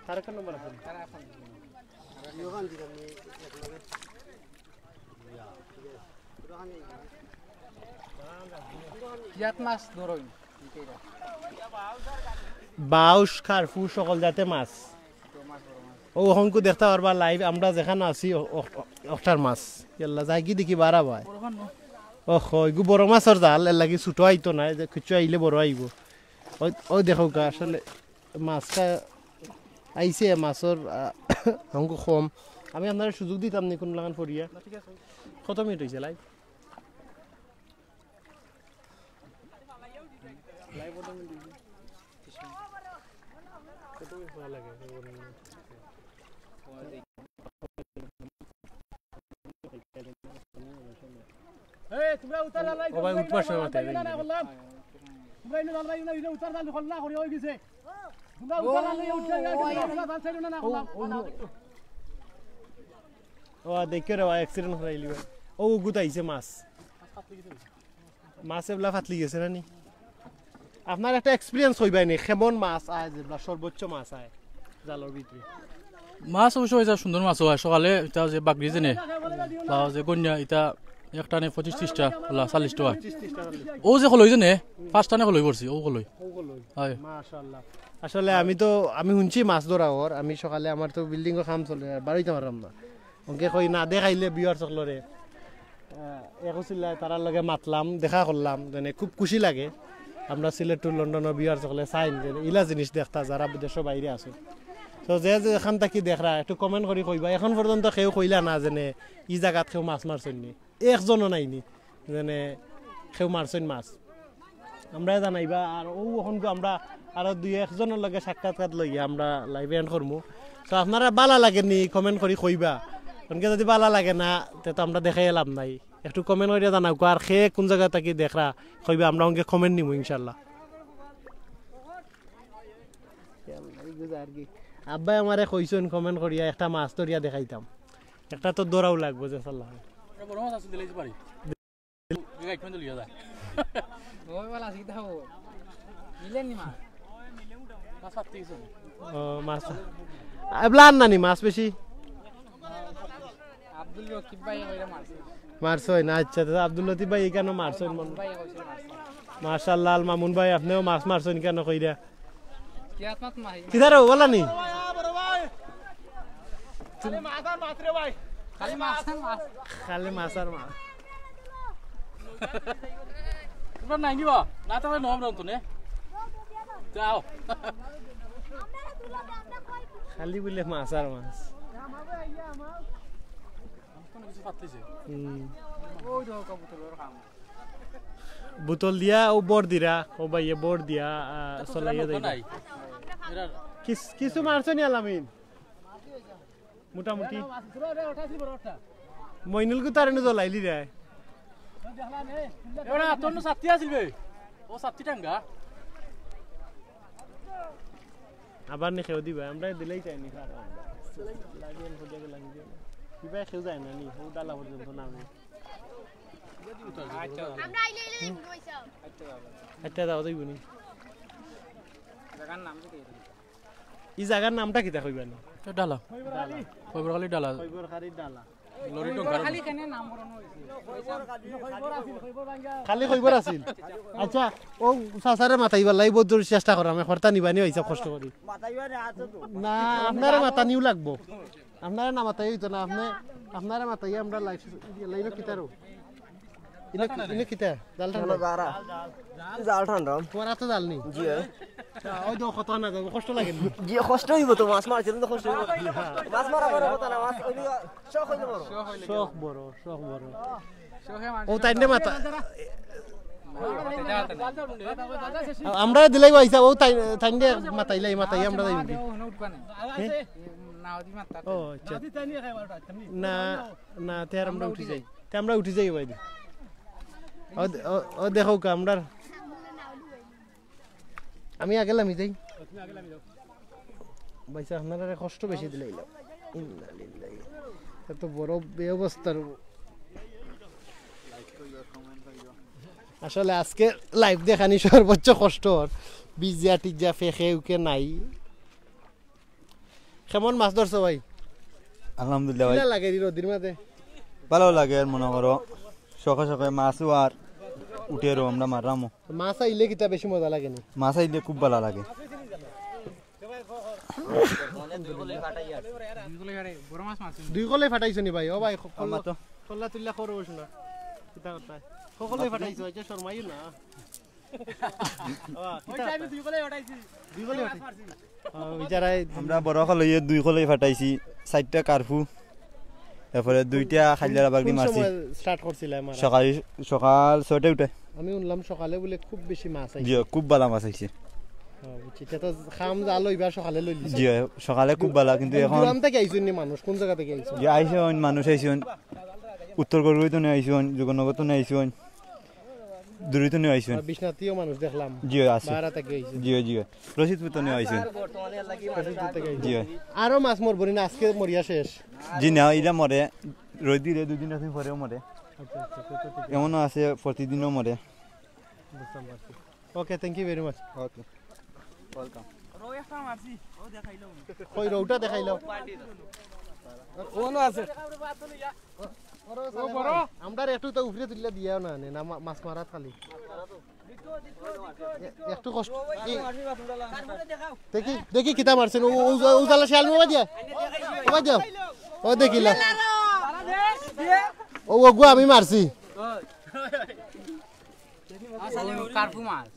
তারেকর নম্বর আছে। ইয়াত মাছ ধরইন। বাউশ, কার্পু, সকল জাতে মাছ। ও হংকু দেখতা পারবা live, আমরা যেখানো আছি, ও-, ও-, অটার মাছ। ইয়াল্লা, যাই কি দেখি বারা ভাই। ও হয়, ইগু বড় মাছর জাল, এর লাগি ছোট আইতো না, যে কিছু আইলে বড় আইবো। ওই, ওই দেখো গা, আসলে মাছটা আইছে, মাছর, আহ, হংকু কম। আমি আপনারে সুযোগ দিতাম নি কোন লাগান পড়িয়া। কত মিনিট হইছে live? এই, তোমরা উতার আলাই, ও ভাই, উঠবার সময় মাথায় না করলাম। তোমরা ইনো জানলা, ইনো, ইনো উতার জাল হল না করি হই গেছে। তোমরা উতার আলাই, উঠে গেছে, তোমরা জাল ছেড়ে না করলাম। ও, দেখো রে ভাই, accident করাইলি ভাই। ও, গুতাইছে মাছ। মাছ এবলা ফাতলি গেছে না নি? আপনার একটা experience কইবায় নি, কেমন মাছ আয়, যেবলা সর্বোচ্চ মাছ আয় জালর ভিতরে? মাছ অবশ্য অইছে সুন্দর মাছ অয়। সকালে ইতা যে বাগড়ি যে নে, বা যে গন্যা, ইতা এক টানে পঁচিশ ত্রিশটা, ওলা চল্লিশটা অয়। ও যে কলই যে নে, পাঁচ টানে কলই পড়ছি, ও কলই। ও কলই। হয়। মাশাআল্লাহ। আসলে আমি তো, আমি হুনছি মাছ ধরা অর, আমি সকালে আমার তো building-ও কাম চলে, আর বারইতাম পারলাম না। ওকে কই না দেখাইলে viewers সকলরে। আহ, একো চিল্লায়, তারার লগে মাতলাম, দেখা করলাম, যেনে খুব খুশি লাগে। আমরা সিলেট to লন্ডনর viewers সকলে চাইন যে ইলা জিনিস দেখতা যারা বিদেশর বাইরে আছে। তো যে যেখান থাকি দেখরা, একটু comment করি কইবা। এখন পর্যন্ত কেউ কইলা না যেনে ই জাগাত কেউ মাছ মারছইন নি, একজনও নাইনি যেনে কেউ মারছইন মাছ। আমরারে জানাইবা। আর ও অখনকু আমরা আরো দুই একজনর লগে সাক্ষাৎকার লইয়া আমরা live end করমু। তো আপনারা বালা লাগে নি comment করি কইবা, অনকে যদি বালা লাগে না তে তো আমরা দেখাইয়া লাভ নাই। একটু comment করিয়া জানাউক্কা, আর কে কোন জাগা থাকি দেখরা কইবা, আমরা অনকে comment নিমু ইনশাআল্লাহ। আব্বায় আমারে কইছইন comment করিয়া একটা মাছ ধরিয়া দেখাইতাম, একটা তো ধরাও লাগবো যে সাল্লাহ। বড় মাছ আছে, দিলে পারি। এই গাইড ফোন দিলিয়া যায়। ওই বালা আছে, কিতা হবো? মিলেনি মাছ। মাছ পাততে গেছে। ও, মাছ। এবলা আর নানি মাছ বেশি? আব্দুল রকিব ভাই ওইটা মারছে। মারছইন, আচ্ছা, তো আব্দুল লতিফ ভাই এখানে মারছইন মনে। ভাই কইছে মারছে। মাশাআল্লাহ, আল মামুন ভাই, আপনেও মাছ মারছইন কেনে কইরা? কি আত্মাত মাহি? কিধারো, বলা নি? খালি মাছ আর মাছ রে ভাই। খালি মাছ আর মাছ। খালি মাছ আর মাছ। তোমরা নাই নিবা? না, তাহলে নম রন্ত নে। যাও। খালি বুলে মাছ আর মাছ। কোনো কিছু পাততেছে। হুম। ওই দেখো কবুতর, ওর কাম। বোতল দিয়া ও বর দিরা, ও ভাইয়ে বর দিয়া, আহ, চলাইয়া যাইবা। নাই। এরা কিস-, কিছু মারছো নি আলামিন? মোটামুটি। মইনুল কু তারে নু জ্বলাইলি রে। এরা তোর নু সাথী আছিল বে। ও সাথী টাঙ্গা। আবার নি কেউ দিবা, আমরা দিলেই চাইনি। লাগে এন হদিয়া গেলাম যে। কিবা কেউ যায় না নি, ও ডালা পর্যন্ত নামে। আমরা আইলে আইলে নিব সব। আচ্ছা, যাওয়া যাইব নি? জায়গার নাম কি? ই জাগার নামটা কিতা কইবা নি? এ ডালা। ডালা। খৈবরখালি ডালা। খৈবরখালি ডালা। লরি টঙ্কার। খালি কেনে নাম বড় নইছে? খালি খৈবর আছিল। আচ্ছা, ও চাচারে মাতাইবার লাগি বহুত জোর চেষ্টা করাম, এ খরতা নিবানি অইছে কষ্ট করি। না, আপনারে মাতানিও লাগবো। আপনারে না মাতাই অইতো না, আপনে, আপনারে মাতাই আমরা লাইভ, লাইভে কিতারো। ইনো কি-, ইনো কিতা? জাল ঠান্ডা? জাল ঠান্ডা। তোমার হাতে জাল নি? জি, হ্যাঁ। আচ্ছা, ওই তো কত না যাবো, কষ্ট লাগে নি? জি, কষ্ট অইবো তো, মাছ মারতে তো কষ্ট অইবো। মাছ মারা বড় কথা না, মাছ অইলে শখ অইলে বড়। শখ বড়, শখ বড়। ও তাইন দে মাতা। আমরা দিলাই ভাই সাহেব, ও তাই-, তাইন দে মাতাইলাই, মাতাই আমরা যাই। হ্যাঁ? ও, আচ্ছা। না, না, তে আর আমরা উঠি যাই। তে আমরা উঠি যাই ভাই। ও, ও, ও দেখো কা, আমরা, আমি আগে লামি যাই। ভাই সাহেব, আপনারা কষ্ট বেশি দিলাইলাম। ইন্না লিল্লাহি। এত বড় বে অবস্থার। আসলে আজকে লাইভ দেখানি সর্বোচ্চ কষ্ট অর। বিজিয়া টিজিয়া ফেকে উকে নাই। কেমন মাছ ধরছো ভাই? আলহামদুলিল্লাহ ভাই। কিলা লাগে রে রোদির মাঝে? ভালো লাগে আর মনে করো, শখে শখে মাছও আর উঠে রো আমরা মারলামও। মাছ আইলে কিতা বেশি মজা লাগে নি? মাছ আইলে খুব ভালো লাগে। দুই কলে ফাটাইছো নি ভাই? ও ভাই, খ-, আমার তো কল্লা তুল্লা করো বসো না। কিতা করতায়? সকলে ফাটাইছো, এই যে শর্মাইও না। ও, কিতা করতায়? দুই কলে ফাটাইছি। দুই কলে ফাটাইছি। ও, ওই যারা এই আমরা বড় কল হইয়ে দুই কলে ফাটাইছি, চারটা কার্ফু, এরপরে দুইটা খাইলার বাগড়ি কোন মারছি। সময় স্টার্ট করছিলাম আমরা? সকাল, সকাল ছয়টায় উঠে। আমি শুনলাম সকালে বলে খুব বেশি মাছ আইছে। জি, খুব ভালা মাছ আইছে। ও, বুঝছি। তে তো খাম জাল ওইবার সকালে লইলি। জি, সকালে খুব ভালা, কিন্তু এখন দূরান্ত থেকে আইছইন নি মানুষ? কোন জায়গা থেকে আইছইন? জি, আইছইন, মানুষ আইছইন। উত্তর গড়গুড়ি তো নিয়ে আইছইন, যুগনগর তো নিয়ে আইছইন, দূরে তো নিয়ে আইছইন। আর বিশ্বনাথীও মানুষ দেখলাম। জি, আছে। বাহারা থেকে আইছইন। জি, জি। রশিদপুর তো নিয়ে আইছইন। রশিদপুর থেকে আইছইন। জি। আরো মাছ মরবো নি না, আজকে মরিয়া শেষ? জি না, ইটা মরে। রোদ দিলে দুই দিন রাখি পরেও মরে। আচ্ছা, আচ্ছা, আচ্ছা, আচ্ছা, ঠিক আছে। এমনও আছে, প্রতিদিনও মরে। বুঝতাম পারছি। ওকে, thank you very much। ওকে, ওয়েলকাম। কই রৌটা দেখাইলাও। কোন আছে? ও বড়। আমরা একটু তো উপরে তুললে দিয়াও না, নে না, মা-, মাছ মারাত খালি। এ-, একটু কষ্ট। এই, দেখি, দেখি কিতা মারছেন। ও, ও, ও, উজালা শিয়াল মারা দিয়া। ও ভাই দিয়া। ও দেখিলা। ও, ওগু আমি মারছি। কার্ফু মাছ।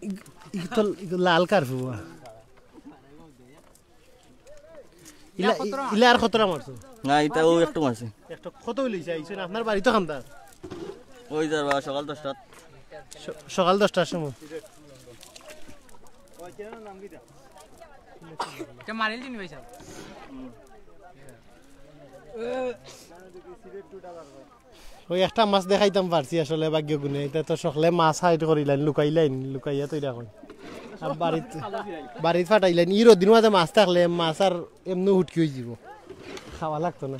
ই-, ই তো, ই তো লাল কার্ফু। ইলা, ইলা আর কতটা মারছো? না, ইটা ও একটু মারছে। একটু কত হইলে চাইছেন? আপনার বাড়ি তো খান্দার। ওই যার বাবা, সকাল দশটা। স-, সকাল দশটার সময়। এটা মারিল দিন ভাই সাহেব। ওই একটা মাছ দেখাইতাম পারছি আসলে ভাগ্য গুণে। এটা তো সকলে মাছ হাইড করিলাইন, লুকাইলাইন, লুকাইয়া তো এরকম। আর বাড়িত, বাড়িত ফাটাইলাইন। ই রোদির মাঝে মাছ থাকলে মাছ আর এমনি হুটকি হয়ে যাব, খাওয়া লাগতো না।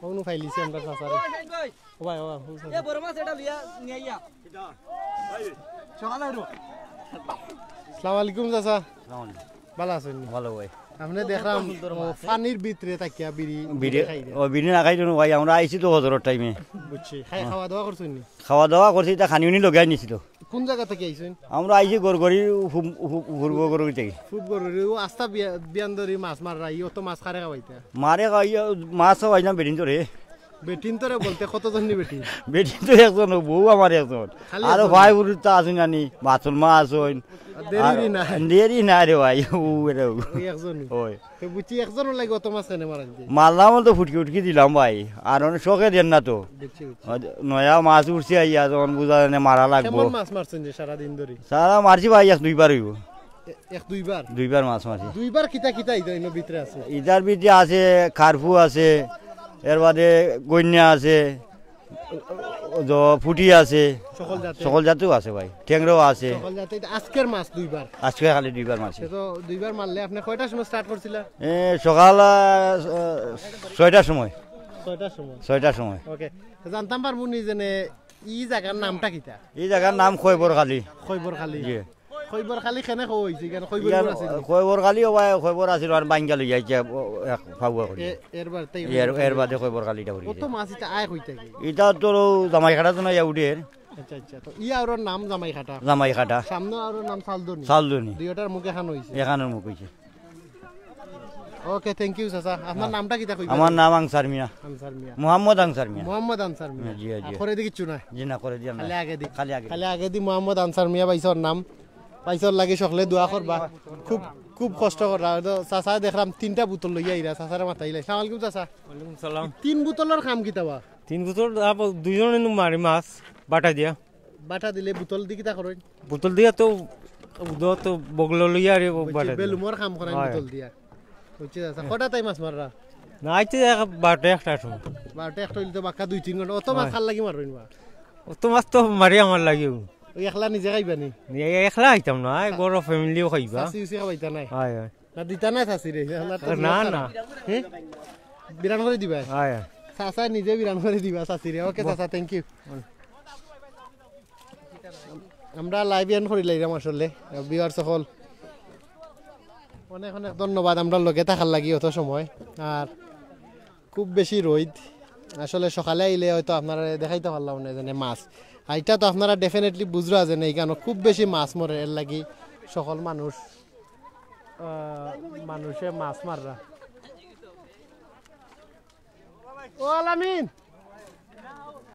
কোনো ফাইলিছি আমরা চাচারে। ও ভাই, ও ভাই, ও ভাই। এ বড় মাছ এটা লিয়া নিয়ে আইয়া। সকালে আইরো। আসসালামু আলাইকুম চাচা। আসসালামু আলাইকুম। ভালো আছেন? ভালো ভাই। আপনি দেখলাম, ও, পানির ভিতরে থাকিয়া বিড়ি, বিড়ি, বিড়ি খাই দেন। ও, বিড়ি না খাই দেন ভাই, আমরা আইছি তো হজরর টাইমে। বুঝছি। খাই, হ্যাঁ। খাওয়া দাওয়া করছেন নি? খাওয়া দাওয়া করছি, তা খানি উনি লগে আনিছিল। কোন জায়গা থেকে আইছেন? আমরা আইছি গড়গড়ি, পূর্ব গড়গড়ি থেকে। পূর্ব গড়গড়ি, ও আস্তা বিয়া-, বিয়ান ধরি মাছ মাররা, ই অত মাছ খারে খাওয়াইতা? মারে খাওয়াইয়া, মাছ খাওয়াই না বেটিন ধরে। বেটিন তোরে বলতে কতজন নি বেটিন? বেটিন তো একজন, বউ আমার একজন। খালি আরো একজন? ভাই বুড়ি তো আছইন জানি, বাথরুমা আছইন। আর দেরি আর না। দেরি না রে ভাই, ও এটা ও। ওই একজনই। ওই। তো বুঝছি একজনর লাগি অত মাছ কেনে মারা যায়? মারলাম তো ফুটকি উটকি দিলাম ভাই, আর অনেক শখে দেন না তো। বুঝছি, বুঝছি। আর নয়া মাছ উঠছে আইয়া, তখন বুঝা যায় না মারা লাগবো। কেমন মাছ মারছেন যে সারাদিন ধরে? সারা মারছি ভাই এক দুইবার হইব। এ-, এক দুইবার? দুইবার মাছ মারছি। দুইবার কিতা কিতা ইতা ইনো ভিতরে আছে? ইটার ভিতরে আছে, খারফু আছে, এর বাদে গইন্যা আছে, ও, ও, ফুটি আছে, সকল জাতে? সকল জাতেও আছে ভাই, টেংরাও আছে। সকল জাতে, এটা আজকের মাছ দুইবার? আজকে খালি দুইবার মারছি। সে তো দুইবার মারলে আপনি কয়টার সময় স্টার্ট করছিলা? এ, সকাল, আহ, ছয়টার সময়। ছয়টার সময়? ছয়টার সময়। ওকে, তো জানতাম পারবো নি যে নে, ই জায়গার নামটা কিতা? এই জায়গার নাম খৈবরখালী। খৈবরখালী? জি। খৈবরখালী কেনে কওয়া হইছে? কেন খৈবর ইয়ার আছে নি? খৈবরখালী ও ভাই, খৈবর আছিল, আর বাঙ্গা লই যাইছে, ও, এক ফাগুয়া করি। এ-, এর বাদে তাই এর, এর বাদে খৈবরখালীটা করি। কত মাছ এটা আয় কই থাকি? এটা তো জামাই খাটা তো না, ইয়া উঠের। আচ্ছা, আচ্ছা। তো ই আওরর নাম জামাই খাটা। জামাই খাটা। সামনে আওরর নাম সালদনি। সালদনি। দুইটার মুখ এখান হইছে। এখানোর মুখ হইছে। ওকে, thank you চাচা। আপনার নামটা কিতা কইবেন? আমার নাম আনসার মিয়া। আনসার মিয়া। মোহাম্মদ আনসার মিয়া। মোহাম্মদ আনসার মিয়া। জি, জি। আর করে দি কিচ্ছু নাই? জি না, করে দিয়া না। খালি আগে দি। খালি আগে দি। খালি আগে দি মোহাম্মদ আনসার মিয়া ভাইছর নাম। ভাইছর লাগি সকলে দোয়া করবা। খুব, খুব কষ্ট কররা। তো চাচা দেখলাম তিনটা বোতল লইয়া আইরা, চাচারে মাতাইলাই। সালাম আলাইকুম চাচা। ওয়ালাইকুম সালাম। তিন বোতলর কাম কিতা বা? তিন বোতল, আপ-, দুইজনে নু মারি মাছ, বাটা দিয়া। বাটা দিলে বোতল দি কিতা করইন? বোতল দিয়া তো, উদো তো বগলো লইয়া আরে ও বুঝছি, বাটা দিয়া। বেলুমর কাম করাইন হয়। বোতল দিয়া। বুঝছি, আচ্ছা, কটা তাই মাছ মাররা? না, আইতে এক বারোটা একটার সময়। বারোটা একটা হইলে তো বাক্কা দুই তিন ঘন্টা। অত মাছ হয়। কার লাগি মারইন বা? অত মাছ তো মারি আমার লাগিও। ওই একলা নিজে খাইবা নি? এ-, একলা খাইতাম না, এই বড় ফ্যামিলিও খাইবা। চাচি উচি খাবাইতা নাই? হয়, হয়। দিতা না চাচিরে, আমরা তো না, না। হ্যাঁ, বিরান করি দিবা। আয়। চাচা নিজে বিরান করি দিবা চাচিরে। ওকে চাচা, থ্যাংক ইউ। আমরা লাইভ এন্ড করি লাইলাম আসলে। ভিউয়ার সকল, অনেক অনেক ধন্যবাদ আমরার লগে থাকার লাগি অত সময়। আর খুব বেশি রইদ, আসলে সকালে আইলে হয়তো আপনারা দেখাইতে পারলাম না যেন মাছ। আর ইটা তো আপনারা ডেফিনেটলি বুঝরা যেন ইখানো খুব বেশি মাছ মরে, এর লাগি সকল মানুষ, আহ, মানুষে মাছ মাররা। ও আলামিন,